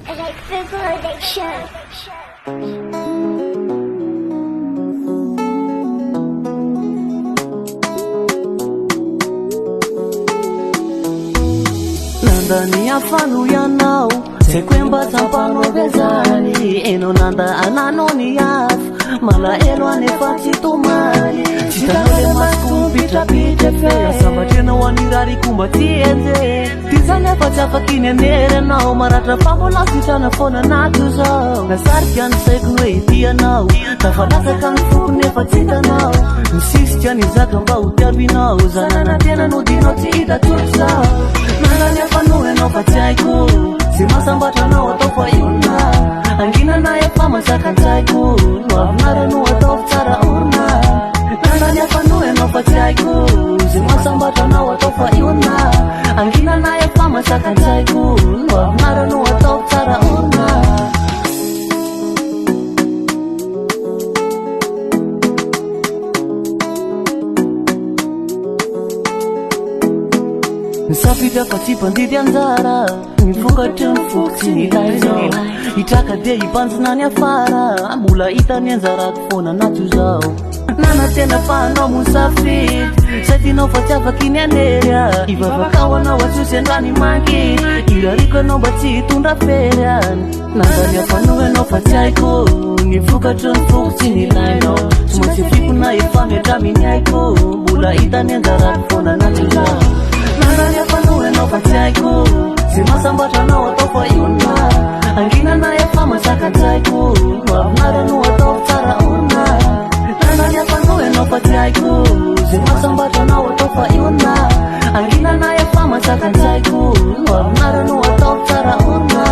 Raikipeo Production. Nanda ny hafa noho ianao, tsy haiko hoe mba tsapanao ve zany? Enao nanda ananao ny hafa, malahelo anefa tsy tomany. Tsy hitanao le masoko mipitrapitra fe, sambatra ianao any rariko mba tsy enjehy. Ty zany efa tsy afaky ny hanery anao. Maratra fa mbola sitrana foana anaty zao. Nasarika ny saiko ny hoe ity anao. Tafalatsaka ny foko nefa tsy hitanao. Misisika ny zaka mba ho tiavinao. Za nanantena nodinao tsy hita toko zao. Nandany hafa noho ianao fa tsy haiko. Tsy mahasambatra anao atao fa inona. Anginana efa mazaka an-tsaiko. No avinara no ataovy tsara orina. Nandany hafa noho ianao fa tsy haiko. Zay mahasambatra anao atao fa inona. Anginana efa mazaka an-tsaiko. No avinara no ataovy tsara orina. Nisafidy aho fa tsy mpandidy anjara. Ny vokatry ny foko tsy nilainao. Hitraka dia hibanjina ny afara. Mbola hita ny anjarako foana anaty io zao. Nanantena fa anao moa nisafidy. Zay tianao fa tsy afaky ny hanery ahy. Hivavaka ho anao atsio sendra ny mangidy. Irariako ianao mba tsy hitondra fery ahy. Nandany hafa noho ianao fa tsy haiko. Ny vokatry ny foko tsy nilainao. Tsy maintsy fipona efa mihatramin'ny aiko. Mbola hita ny anjarako foana anaty io zao. Nandany hafa noho ianao fa tsy haiko. Zay mahasambatra anao atao fa inona. Anginana efa mazaka an-tsaiko. No avinara no ataovy tsara orina. Nandany hafa noho ianao fa tsy haiko. Zay mahasambatra anao atao fa inona. Anginana efa mazaka an-tsaiko. No avinara no ataovy tsara orina.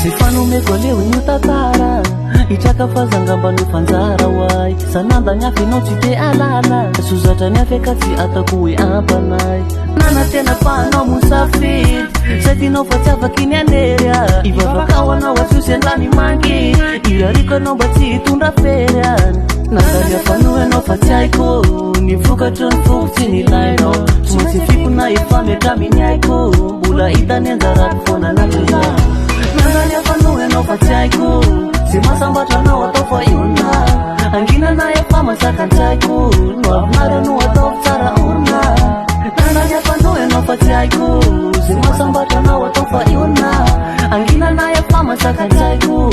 Zay fanomeko aleo io tantara. Hitraka fa zangamba no fanjara ho ahy. Za nanda ny hafa ianao tsy te alala. Sozatra ny hafa ka tsy ataoko hoe ampanahy. Nanantena fa anao moa nisafidy. Zay tianao fa tsy afaky ny hanery ahy. Hivavaka ho anao atsio sendra ny mangidy. Irariako ianao mba tsy hitondra fery ahy. Nandany hafa noho ianao fa tsy haiko. Ny vokatry ny foko tsy nilainao. Tsy maintsy fipona efa mihatramin'ny aiko. Mbola hita ny anjarako foana anaty zao. Nandany hafa noho ianao fa tsy haiko. Zay mahasambatra anao atao fa inona. Anginana efa mazaka an-tsaiko. No avinara no ataovy tsara orina. Nandany hafa noho ianao fa tsy haiko. Zay mahasambatra anao atao fa inona. Anginana efa mazaka an-tsaiko.